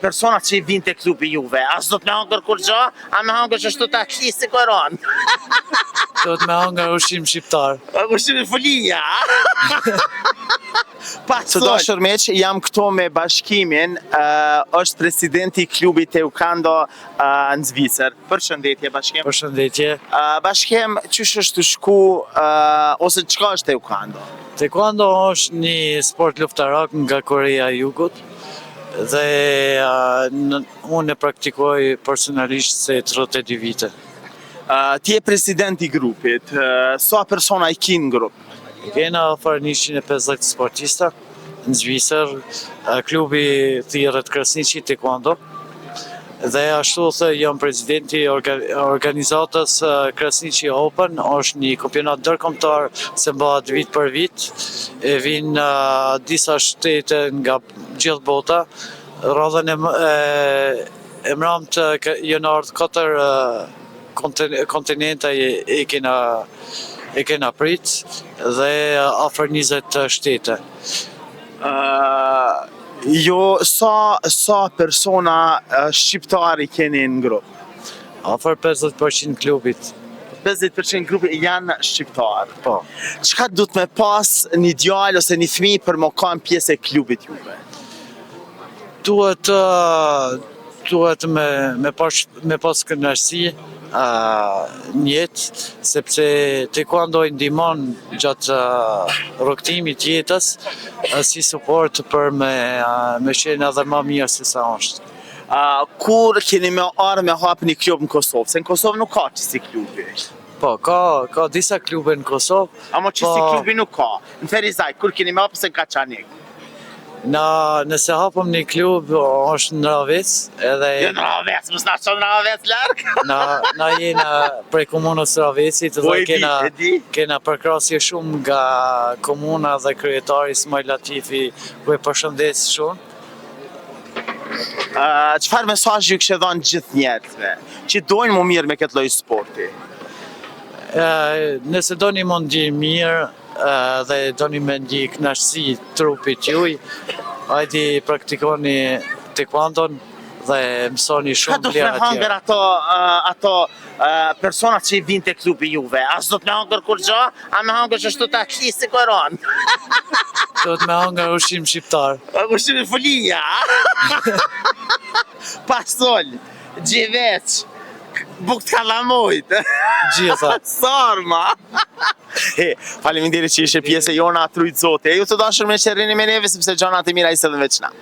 Personat që i vinë te klubi juve, a s'do të me hangër kurgjo, a me hangër qashtu ta ki si koron? Do të me hangër ushqim shqiptar. Ushqim i fulia. Pa Të dashur miq, jam këtu me Bashkimin, është presidenti i klubit Taekwondo në Zvicër. Përshëndetje Bashkim. Përshëndetje. Bashkim, qysh është tu shku ose çka është Taekwondo? Taekwondo është një sport luftarak nga Korea e Jugut dhe unë e praktikoj personalisht se 32 vite. Ti je president i grupit, sa persona i ki në grup? Kena afër 150 sportista në Zvicër, klubi thirret Krasniqi Taekwondo dhe ashtu the jam presidenti i organizatës Krasniqi Open, është një kampionat ndërkombëtar se mbahet vit për vit, e vinë disa shtete nga gjithë bota, radhën e e mramtë janë ardhë katër kontinente i kena i kena prit dhe afër 20 shtete. Jo, sa sa persona shqiptar i keni në grup? Afër 50% klubit. 50% grupit janë shqiptar. Po. Çka duhet me pas një djalë ose një fëmijë për me kanë pjesë e klubit juve? Duhet duhet me me pas me pas kënaqësi në jetë, sepse taekwondo i ndihmon gjatë rrugëtimit të jetës si suport për me me qenë edhe më mirë se sa është. Kur keni me ardhë me hap një klub në Kosovë? Se në Kosovë nuk ka qësi klubi. Po, ka ka disa klube në Kosovë. Ama qësi po, klubi nuk ka. Në Ferizaj, kur keni me hapë se në Kaçanik? Na, nëse hapëm një klub, është në Ravec, edhe... Jo në Ravec, mos na çon në Ravec larg. Na, na jena prej komunës Ravecit po, dhe e di, kena, e di. kena përkrahje shumë nga komuna dhe kryetari Ismail Latifi, ku e përshëndes shumë. Çfarë mesazhi ju kishe dhënë gjithë njerëzve që dojnë mu marrë me këtë lloj sporti? Nëse doni mu ndi mirë, dhe doni me ndi kënaqësi trupit juj, hajdi praktikoni taekwondon dhe mësoni Çka shumë do të me vlera hangër tjera. ato ato personat që i vinë te klubi juve? A s'do të me hangër kurgjo? A me hangër qashtu ta ki si koron? Do të me hangër ushqim shqiptar. Ushqim i fulia. Pasol, gjiveç, bukë të kallamojt. Gjitha. Sarma. He, faleminderit që ishe pjesë e jona, t'rujt Zoti. E ju të dashur miq rrini me neve sepse gjanat e mira i sjellim veç na.